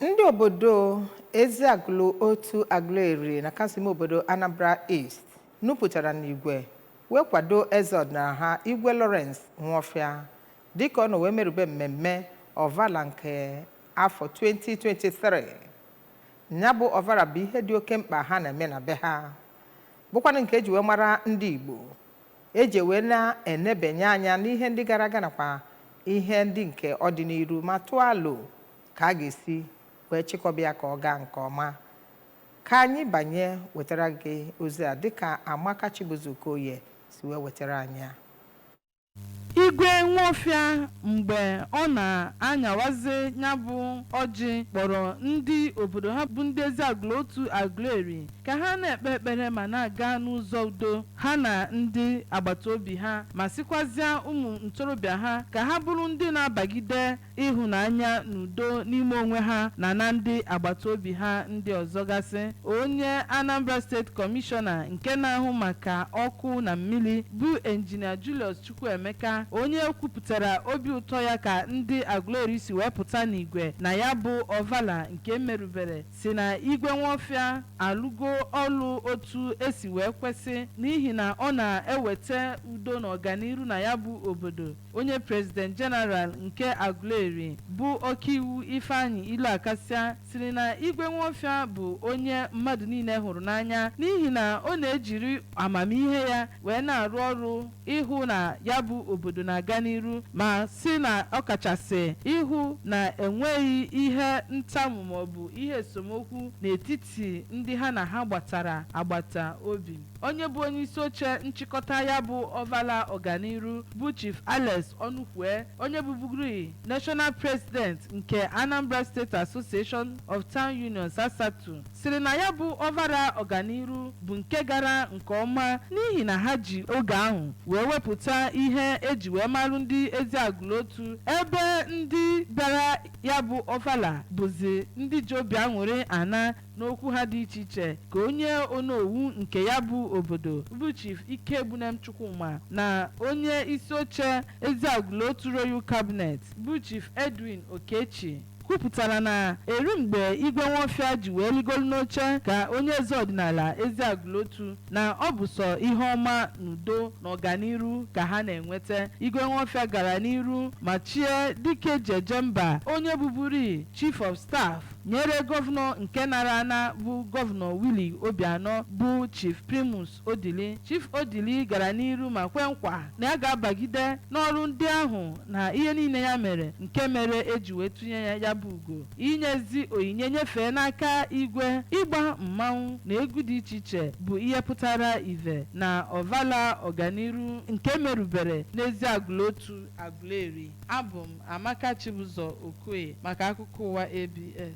Ndị obodo Eziagụlụ Otu, Agụleri, na kansụl ime obodo Anambra East nupụtara n'igwe wee kwado eze ọdịnala ha, Igwe Lawrence Nwofia, dịka ọ nọ wee merube mmemme Ọvala nke afọ 2023. Ya bụ ọvala bụ ihe dị oke mkpa ha na-eme na be ha, bụkwanụ nke eji wee mara ndị Igbo, eji wee na-enebanye anya n'ihe ndị gara aga nakwa ihe ndị nke ọdịnihu, ma tụọ alo ka a ga-esi wee chịkọba ya ka ọ gaa nke ọma. Ka anyị banye wetara gị ozi a dịka Amaka Chibuzo Okoye si wee wetara anyị ya. Igwe Nwofia, mgbe ọ na-anyawazi ya bụ ọjị, kpọrọ ndị obodo ha bụ ndị Eziagụlụ Otu Agụleri ka ha na-ekpe ekpere ma na-aga n'ụzọ udo ha na ndị agbata obi ha, ma sịkwazịa ụmụ ntorobịa ha ka ha bụrụ ndị na-abagide ịhụnanya na udo n'ime onwe ha na ndị agbata obi ha ndị ọzọ gasị. Onye Anambra Steeti Kọmishọna nke na-ahụ maka ọkụ na mmiri, bụ Enjinia Julius Chukwuemeka, onye kwupụtara obi ụtọ ya ka ndị Agụleri si wee pụta n'igwe na ya bụ ọvala nke merubere, si na Igwe Nwofia alụgo ọlụ otu esi wee kwesị, n'ihi na ọ na-eweta udo na ọganiru na ya bụ obodo. Onye President General nke Agụleri, bụ Ọkaiwu Ifeanyị Iluakasia, siri na Igwe Nwofia bụ onye mmadụ niile hụrụ n'anya, n'ihi na ọ na-ejiri amamihe ya wee na-arụ ọrụ ịhụ na ya bụ obodo na-aga n'iru, ma si na ọkachasị ịhụ na enweghị ihe ntamu maọbụ ihe esemokwu n'etiti ndị ha na ha gbatara agbata obi. Onye bụ onye isi oche nchịkọta ya bụ ọvala ọganiru, bụ Chief Alex Onukwue, onye bụbugori National President nke Anambra State Association of Town Unions, ASATU, sịrị na ya bụ ọvara ọganiru bụ nke gara nke ọma, n'ihi na ha ji oge ahụ wee wepụta ihe eji wee marụ ndị Eziagụlụ Otu, ebe ndị bịara ya bụ ọvala bụzi ndị ji obi aṅụrị ana. N'okwu ha dị iche iche, ka onye onowu nke ya bụ obodo, bụ Chief Ikegbunem Chukwuma, na onye isi oche Eziagụlụ Otu Royal Cabinet, bụ Chief Edwin Okechi, kwupụtara na eri mgbe Igwe Nwofia ji wee rigoro n'oche ka onye eze ọdịnala Eziagụlụ Otu, na ọ bụ sọ ihe ọma na udo na ọganiru ka ha na-enweta. Igwe Nwofia gara n'iru ma chie dike jeje mba, onye bụburi Chief of Staff nyere gọvanọ nke nara ana, bụ Gọvanọ Willie Obianọ, bụ Chief Primus Odili. Chief Odili gara n'iru ma kwe nkwa na ya ga-abagide n'ọrụ ndị ahụ na ihe niile ya mere nke mere eji wee tụnye ya ya bụ ugo. Inyezi onyinye nyefee n'aka igwe, ịgba mmanwụ na egwu dị iche iche bụ ihe pụtara ive na ọvala ọganiru nke merubere n'Eziagụlụ Otu Agụleri. Abụ m Amaka Chibụzọ Okoye maka akụkọ ụwa ABS.